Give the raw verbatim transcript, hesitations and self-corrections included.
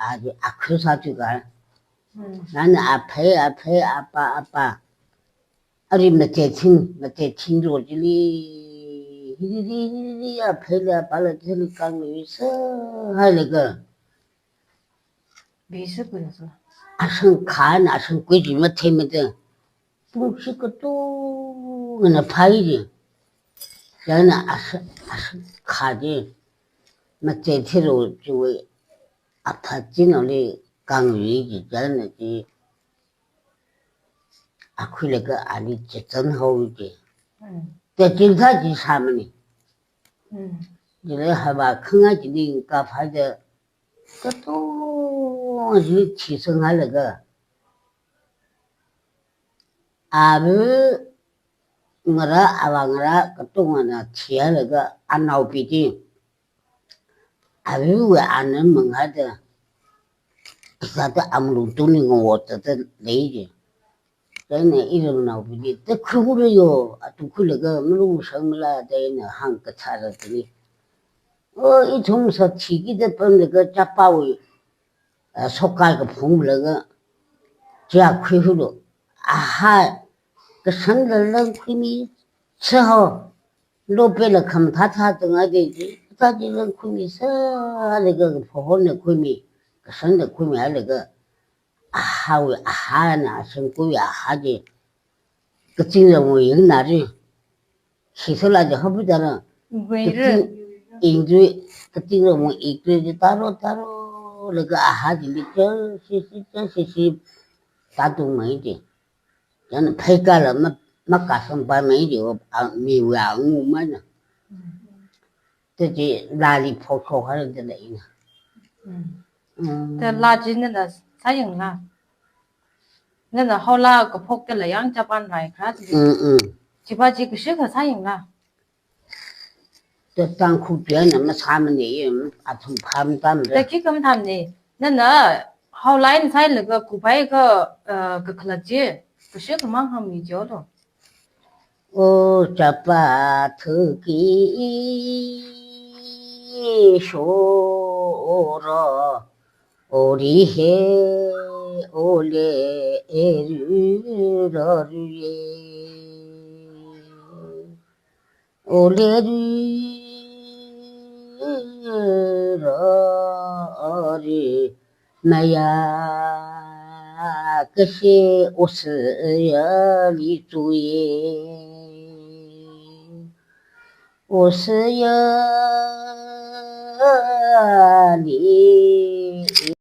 a, akhui sāthuka. Hmm. Nana aphei, aphei, apa, apa. Ari mate thing, mate thing ro chili. Hiriri, hiriri, apheila, apala, chili kangluisā hailaga. Bisi kuya so. Ashangkhana, ashangkhui chi matheimada. Pungshi katongana phai chi. China asha-, ashangkha chi. Mate thing ro chiwui apha chinaoli kanglui chi china chi. Akhuilaga ali chichan haowa chi. Hmm. Te chingtha chi sāmana. Hmm. Chila hava khanga chili kaphaida katong chi thisang hailaga. Ava ngarā, avā ngarā katongana thihailaga anaopi chi. Avawui ana mangada. Sāda amalung tungli ngawot sāda lei chi. China iramnaobingli, ta khuihaora yo, atu khuilaga malung shangmala da ina hāngkachara tani. O, ithum sāthiki da pamlaga chapawui, a, soka kaphunglaga, chia khuihaolu. Aha, kashanla langkhuimi sāhao. Lopela khamathā thāda ngai de chi, ta chi langkhuimi sālaga kaphahona khuimi, kashanla khuimi hailaga, ahawui ahana, ashangkhuiwui aha chi, kazingramwui yingnari. Sisala chi haopi tara. Wui ra. Kazing, ingri, kazingramwui ingri chi taro, taro, laga aha chili chāsisi, chāsisi, tātungmei chi. China pheikala ma, makasangpaimei chi, a, miwui angu mana. Mm. Tachi lali phokshok haira da leina. Mm. Mm. Ta laa chi nana sāyangla. Nana haolaa kaphokda layang chapan rai kharā chi. Mm, mm. Chipa chi kashikha sāyangla. Ta Tangkhul china masāmana, athum pham tamda. Ta khikha mathāmana. Nana haolaa eina sālaga kuphai kha, uh, kakhalat chi. Kashikha mang hāngmi jolo. O chapa thaki shora, ori he, ole eru raru ye. Ole eru raru. Maya kashe osiyali tuye. Osiyali